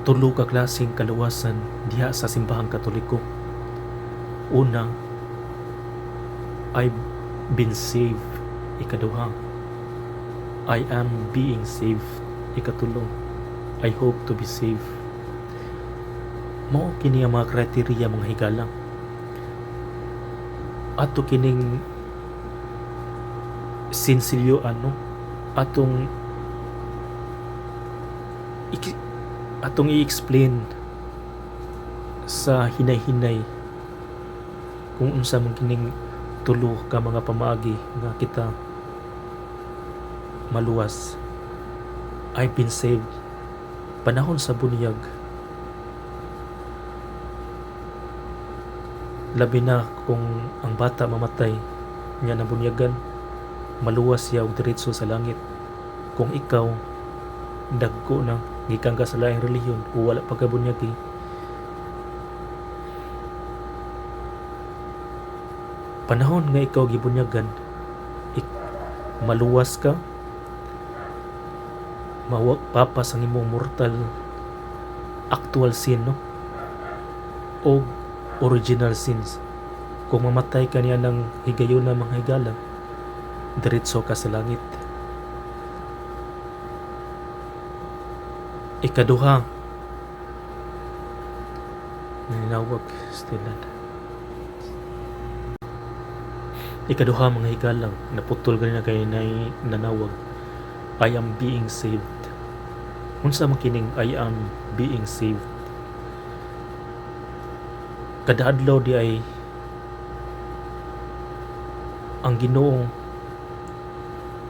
Tulo ka klaseng kaluwasan diha sa Simbahang Katoliko. Una, I've been saved. Ikaduha, I am being saved. Ikatulo, I hope to be saved. Mao kini ang mga criteria, mga higala. Ato kining sinsilyo, ano, atong i-explain sa hinay-hinay kung unsa man kining tulo ka mga pamaagi nga kita maluwas. I've been saved. Panahon sa bunyag, labi na kung ang bata mamatay niya nabunyagan, maluwas siya og diretso sa langit. Kung ikaw dagko na gikan ka sa laing relihiyon o wala pa ka bunyagi, panahon nga ikaw gibunyagan, maluwas ka, papas ang imong mortal actual sin, no, o original sins. Kung mamatay ka niya ng higayuna, mga higala, diretso ka sa langit. Ikaduha, naninawag stilan. Ikaduha, mga higalang, naputol ganina kay nanawag. I am being saved. Unsa man kining I am being saved? Kada adlaw di ay ang Ginoo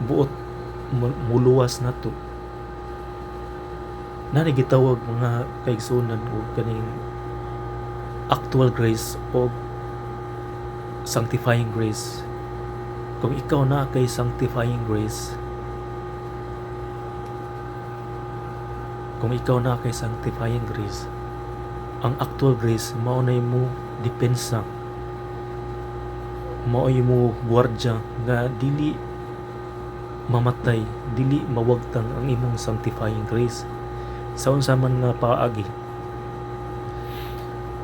buot muluwas nato. Nani gitawag, mga kaigsunan, og kaning actual grace o sanctifying grace. Kung ikaw na kay sanctifying grace, kung ikaw na kay sanctifying grace, ang actual grace mao na mo depensa, mao mo gwardya nga dili mamatay, dili mawagtang ang imong sanctifying grace sa unsa man nga paagi.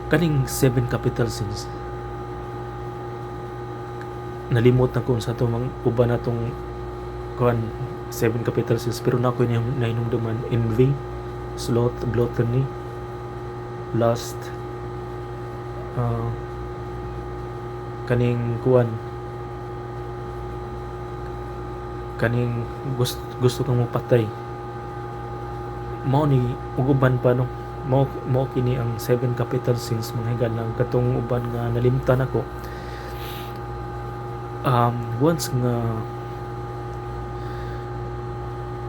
Kaning seven capital sins, nalimot na ko sa atong uban natong kuan, seven capital sins, pero na ako nahinumduman: envy, sloth, gluttony, lust, kaning kuan, kaning gusto, gusto kang mopatay, mao ni ug uban pa, no. Mao kini ang seven capital sins, mga higala. Katong uban nga nalimtan ako. Once nga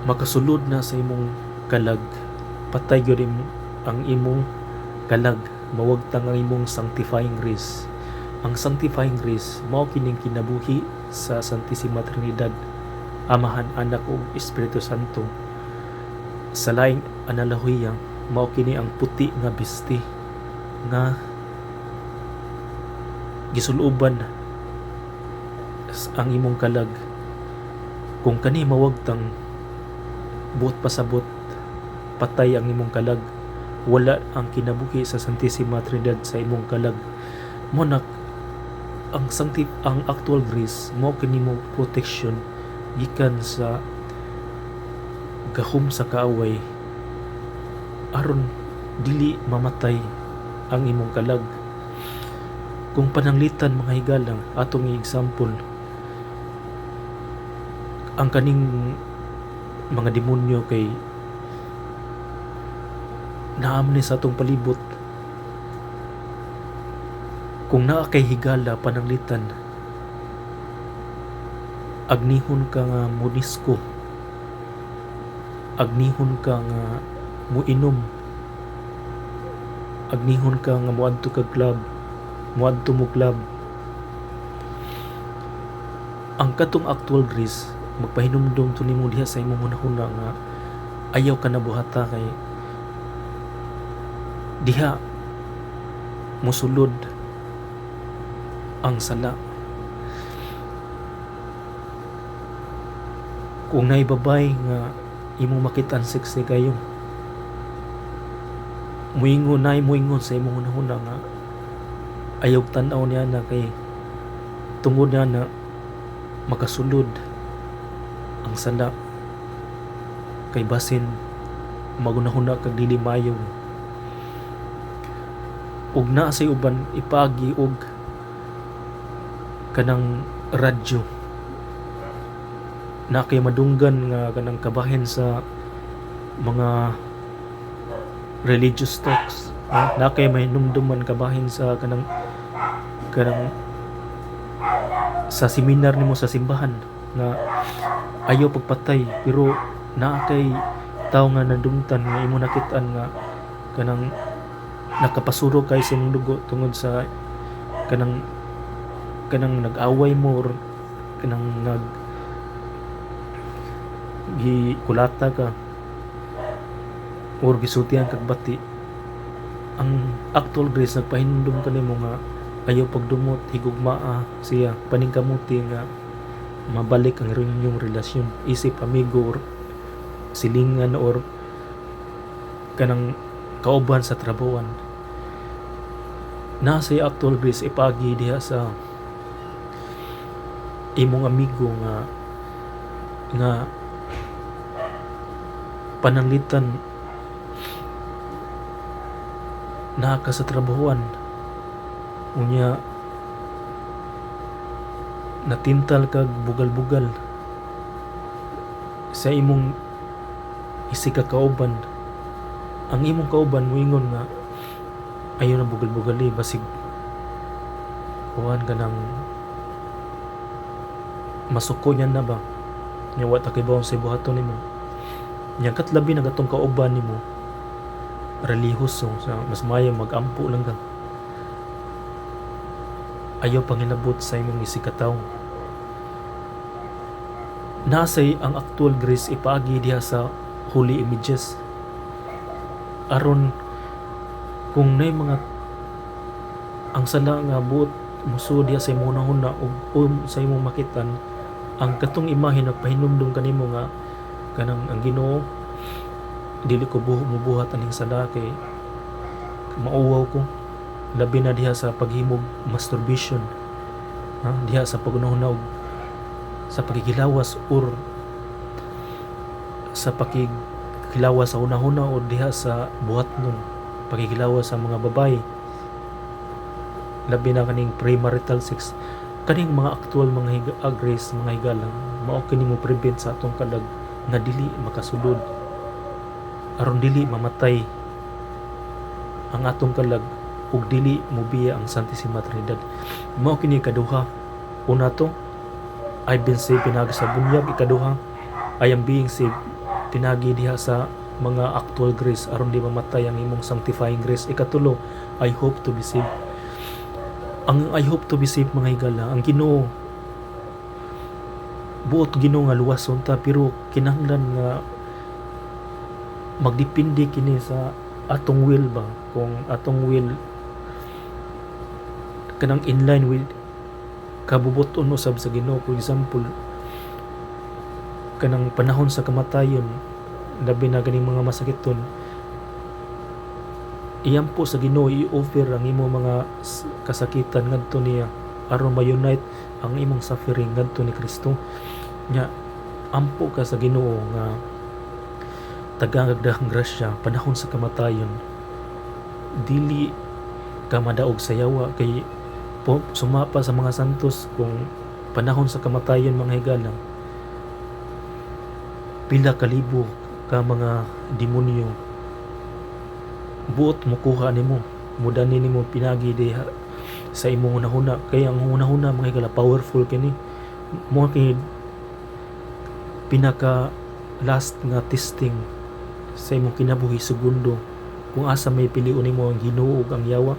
makasulod na sa imong kalag, patay gyud ang imong kalag, mawagtang ang imong sanctifying grace. Ang sanctifying grace mao kining kinabuhi sa Santissima Trinidad, Amahan, Anak ug Espiritu Santo. Sa laing analohiya, mao kini ang puti nga bisti nga gisuloban ang imong kalag. Kung kani mawagtang, buot pasabot patay ang imong kalag, wala ang kinabuhi sa Santissima Trinidad sa imong kalag. Mo na ang actual grace mao kini mo protection gikan sa gahom sa kaaway aron dili mamatay ang imong kalag. Kung pananglitan, mga higala, atong i-example ang kaning mga demonyo kay naa man ni sa atong palibot. Kung naa kay higala, pananglitan agnihon ka nga modisko, agnihon ka nga muinom, agnihon ka nga moadto kag club, moadto mo club, ang katong actual grace magpahinumdom to nimo diha sa imong hunahuna nga ayaw ka na buhata kay diha mosulod ang sala. Kung naibabay nga imong makit-an sexy kayo, Muingon na muingon sa imong hunahuna nga ayaw tan-aw niya na kay tungod na na makasulod ang sala, kay basin magunahuna kag dili maayo. Ug naa say uban ipaagi og kanang radyo na kay madunggan nga kanang kabahin sa mga religious talks, no? Na kay mahinumduman kabahin sa kanang kanang sa seminar nimo sa simbahan nga ayaw pagpatay, pero naa kay tawo nga nadumtan nga imo nakit-an nga kanang nakapasuro kay sa imong dugo tungod sa kanang kanang nag-away mo or kanang nag gikulata ka or gisultihan kag bati. Ang actual grace nagpahinumdum kanimo nga ayaw pagdumot, higugmaa siya, paningkamuti nga mabalik ang inyong relasyon isip amigo or silingan or kanang kauban sa trabahoan. Naa say actual grace ipaagi diha sa imong amigo nga nga pananglitan naa ka sa trabahoan, unya natintal kag bugal-bugal sa imong isig ka kauban. Ang imong kauban moingon nga ayaw na bugal-bugali, basig kuan ka ng masuko niya na ba, nya wa ta kibaw sa buhaton nimo. Nya katlabi na katong kauban nimo relihiyoso, sa mas maayo mag-ampo lang ka, ayaw pangilabot sa imong isig ka tawo. Nasay ang actual grace ipaagi diha sa holy images aron kung nay mga ang sala nga buot musuod diha sa imong hunahuna ug sa imong makitan ang katong imahe nagpahinumdum kanimo nga kanang ang Ginoo dili ko mubuhat aning sala kay mauwaw ko, labi na diha sa paghimog masturbation, ha? Diha sa paghunahuna og sa pakikilawas or sa pakikilawas sa hunahuna o diha sa buhat nun pakikilawas sa mga babae, labi na kaning premarital sex. Kaning mga actual mga grace, mga higala, mao kini mo prevent sa atong kalag nga dili makasulod aron dili mamatay ang atong kalag ug dili mobiya ang Santissima Trinidad. Mao kini ikaduha. Una to, I've been saved pinagi sa bunyag. Ikaduha, I am being saved pinagi diha sa mga actual grace aron di mamatay ang imong sanctifying grace. Ikatulo, I hope to be saved. Ang I hope to be saved, mga higala, ang Ginoo buot Ginoo nga luwason ta, pero kinahanglan nga magdepende kini sa atong will ba. Kung atong will kanang inline with kabubuton usab sa Ginoo. For example, kanang panahon sa kamatayon, labi na ganing mga masakiton, iyampo sa Ginoo, i-offer ang imong mga kasakitan ngadto niya aron ma-unite ang imong suffering ngadto ni Kristo. Nya ampo ka sa Ginoo nga tagaan kag grasya panahon sa kamatayon, dili ka madaog sa yawa, kay po, sumapa sa mga santos, kung panahon sa kamatayon, mga higala, pila kalibo ka mga demonyo buot mukuha nimo, mudani nimo pinagi diha sa imong hunahuna, kay ang hunahuna, mga higala, powerful kini mo. Kini pinaka last nga testing sa imong kinabuhi, segundo kung asa may pilion nimo ang Ginoo ug ang yawa,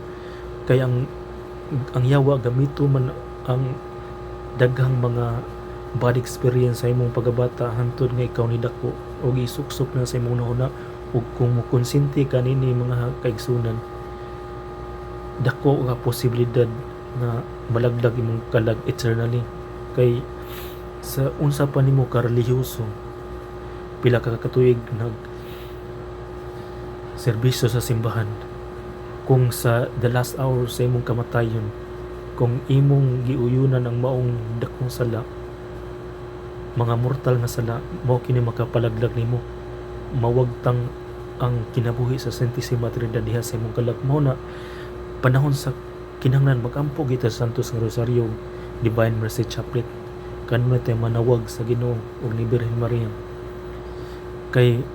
kay ang yawa gamito man ang daghang mga bad experience sa imong pagkabata hantod nga ikaw ni dako og isuksok na sa imong hunahuna. Ug kung mokonsente ka nini, mga kaigsunan, dako nga posibilidad nga malaglag imong kalag eternally, kay sa unsa pa nimo ka relihiyoso, pila ka katuig nag serbisyo sa simbahan, kung sa the last hour sa imong kamatayon, kung imong giuyunan ang maong dakong sala, mga mortal nga sala, mao kini makapalaglag nimo, mawagtang ang kinabuhi sa Santissima Trinidad diha sa imong kalag. Mao na panahon sa kinahanglan magampo kita sa Santos nga Rosario, Divine Mercy Chaplet, kanunay tayo manawag sa Ginoo ug ni Birhen Maria, kay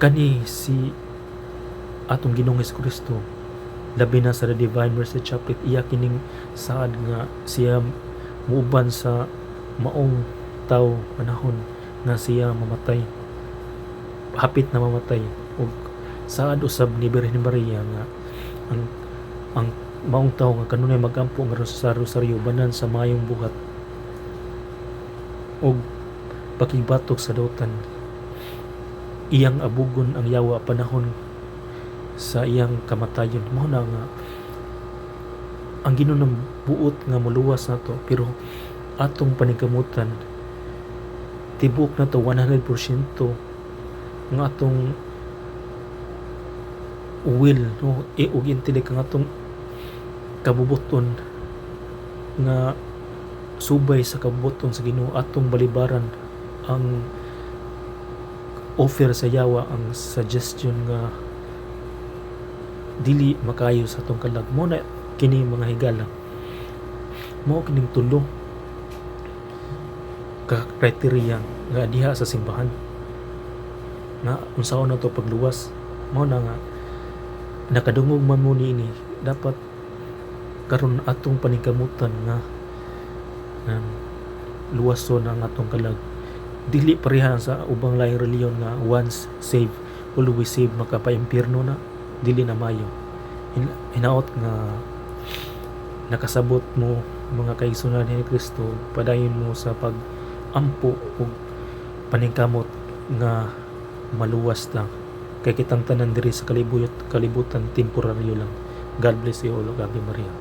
kani si atong Ginoong Kristo, labi na sa the Divine Mercy Chaplet, iya kining saad nga siya muuban sa maong tawo panahon nga siya mamatay, hapit na mamatay, ug saad usab ni Birhen Maria nga ang maong tawo nga kanunay magampo nga sa rosaryo banan sa maayong buhat ug pakigbatok sa dautan, iyang abugon ang yawa panahon sa iyang kamatayon. Mao na nga ang Ginoo ng buot nga moluwas nato, pero atong paningkamutan tibuok na to 100% nga atong will, no, ug intellect, ang atong kabubuton nga subay sa kabubuton sa Ginoo, atong balibaran ang offer sa yawa, ang suggestion nga dili makayo sa atong kalag. Mo na kini, mga higala, mao kining tulo ka criteria nga diha sa simbahan nga unsaon na to pagluwas. Mao na nga nakadungog man mo niini, dapat karon atong paningkamutan nga luwason ang atong kalag, dili pareha sa ubang laing relihiyon nga once save, always save, makapa-impierno na, dili na mayo. Hinaot nga nakasabot mo, mga kaigsunan ni Kristo. Padayon mo sa pag-ampo ug paningkamot nga maluwas ta, kay kitang tanan diri sa kalibutan temporaryo lang. God bless you all. Ave Maria.